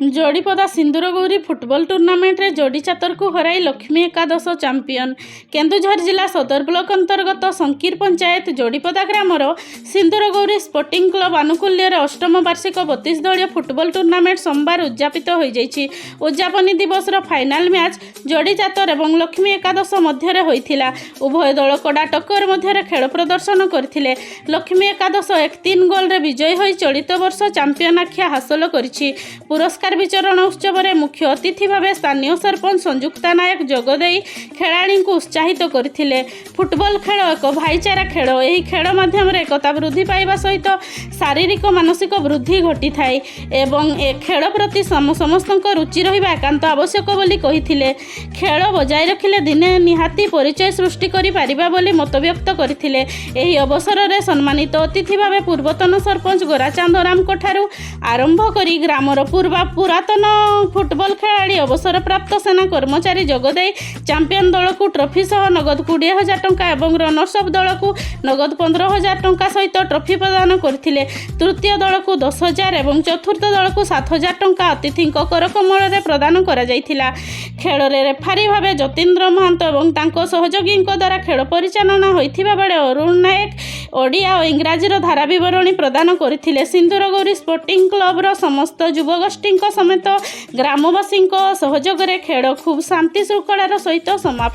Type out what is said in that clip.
ଯୋଡ଼ିପଦା ସିନ୍ଦୁର ଗୌରୀ ଫୁଟବଲ ଟୁର୍ଣ୍ଣାମେଣ୍ଟରେ ଯୋଡ଼ି ଚାତରକୁ ହରାଇ ଲକ୍ଷ୍ମୀ ଏକାଦଶ ଚାମ୍ପିଅନ୍। କେନ୍ଦୁଝର ଜିଲ୍ଲା ସଦର ବ୍ଲକ ଅନ୍ତର୍ଗତ ସଂକୀର ପଞ୍ଚାୟତ ଯୋଡ଼ିପଦା ଗ୍ରାମର ସିନ୍ଦୁର ଗୌରୀ ସ୍ପୋର୍ଟିଂ କ୍ଲବ ଆନୁକୂଲ୍ୟରେ ଅଷ୍ଟମ ବାର୍ଷିକ 32 ଦଳୀୟ ଫୁଟବଲ ଟୁର୍ଣ୍ଣାମେଣ୍ଟ ସୋମବାର ଉଦଯାପିତ ହୋଇଯାଇଛି। ଉଦଯାପନୀ ଦିବସର ଫାଇନାଲ ମ୍ୟାଚ୍ ଯୋଡ଼ି ଚାତର ଏବଂ ଲକ୍ଷ୍ମୀ ଏକାଦଶ ମଧ୍ୟରେ ହୋଇଥିଲା। ଉଭୟ ଦଳ କଡ଼ା ଟକ୍କର ମଧ୍ୟରେ ଖେଳ ପ୍ରଦର୍ଶନ କରିଥିଲେ। ଲକ୍ଷ୍ମୀ ଏକାଦଶ 1-3 ଗୋଲରେ ବିଜୟୀ ହୋଇ ଚଳିତ ବର୍ଷ ଚାମ୍ପିଅନ୍ ଆଖ୍ୟା ହାସଲ କରିଛି। ପୁରସ୍କାର ବିତରଣ ଉତ୍ସବରେ ମୁଖ୍ୟ ଅତିଥି ଭାବେ ସ୍ଥାନୀୟ ସରପଞ୍ଚ ସଂଯୁକ୍ତା ନାୟକ ଯୋଗଦେଇ ଖେଳାଳିଙ୍କୁ ଉତ୍ସାହିତ କରିଥିଲେ। ଫୁଟବଲ ଖେଳ ଏକ ଭାଇଚାରା ଖେଳ। ଏହି ଖେଳ ମାଧ୍ୟମରେ ଏକତା ବୃଦ୍ଧି ପାଇବା ସହିତ ଶାରୀରିକ ମାନସିକ ବୃଦ୍ଧି ଘଟିଥାଏ ଏବଂ ଏ ଖେଳ ପ୍ରତି ସମସ୍ତଙ୍କ ରୁଚି ରହିବା ଏକାନ୍ତ ଆବଶ୍ୟକ ବୋଲି କହିଥିଲେ। ଖେଳ ବଜାୟ ରଖିଲେ ଦିନେ ନିହାତି ପରିଚୟ ସୃଷ୍ଟି କରିପାରିବା ବୋଲି ମତବ୍ୟକ୍ତ କରିଥିଲେ। ଏହି ଅବସରରେ ସମ୍ମାନିତ ଅତିଥି ଭାବେ ପୂର୍ବତନ ସରପଞ୍ଚ ଗୋରାଚାନ୍ଦ ରାମଙ୍କ ଠାରୁ ଆରମ୍ଭ କରି ଗ୍ରାମର ପୂର୍ବା ପୁରାତନ ଫୁଟବଲ ଖେଳାଳି, ଅବସରପ୍ରାପ୍ତ ସେନା କର୍ମଚାରୀ ଯୋଗଦେଇ ଚାମ୍ପିଅନ୍ ଦଳକୁ ଟ୍ରଫି ସହ ନଗଦ 20,000 ଟଙ୍କା ଏବଂ ରନର୍ସ ଅପ୍ ଦଳକୁ ନଗଦ 15,000 ଟଙ୍କା ସହିତ ଟ୍ରଫି ପ୍ରଦାନ କରିଥିଲେ। ତୃତୀୟ ଦଳକୁ 10,000 ଏବଂ ଚତୁର୍ଥ ଦଳକୁ 7,000 ଟଙ୍କା ଅତିଥିଙ୍କ କରକମଳରେ ପ୍ରଦାନ କରାଯାଇଥିଲା। ଖେଳରେ ରେଫାରୀ ଭାବେ ଯତୀନ୍ଦ୍ର ମହାନ୍ତ ଏବଂ ତାଙ୍କ ସହଯୋଗୀଙ୍କ ଦ୍ୱାରା ଖେଳ ପରିଚାଳନା ହୋଇଥିବା ବେଳେ ଅରୁଣ ନାୟକ ଓଡ଼ିଆ ଓ ଇଂରାଜୀର ଧାରା ବିବରଣୀ ପ୍ରଦାନ କରିଥିଲେ। ସିନ୍ଦୁର ଗୌରୀ ସ୍ପୋର୍ଟିଂ କ୍ଲବର ସମସ୍ତ ଯୁବଗୋଷ୍ଠୀଙ୍କ ସମେତ ଗ୍ରାମବାସୀଙ୍କ ସହଯୋଗରେ ଖେଳ ଖୁବ୍ ଶାନ୍ତି ଶୃଙ୍ଖଳାର ସହିତ ସମାପ୍ତ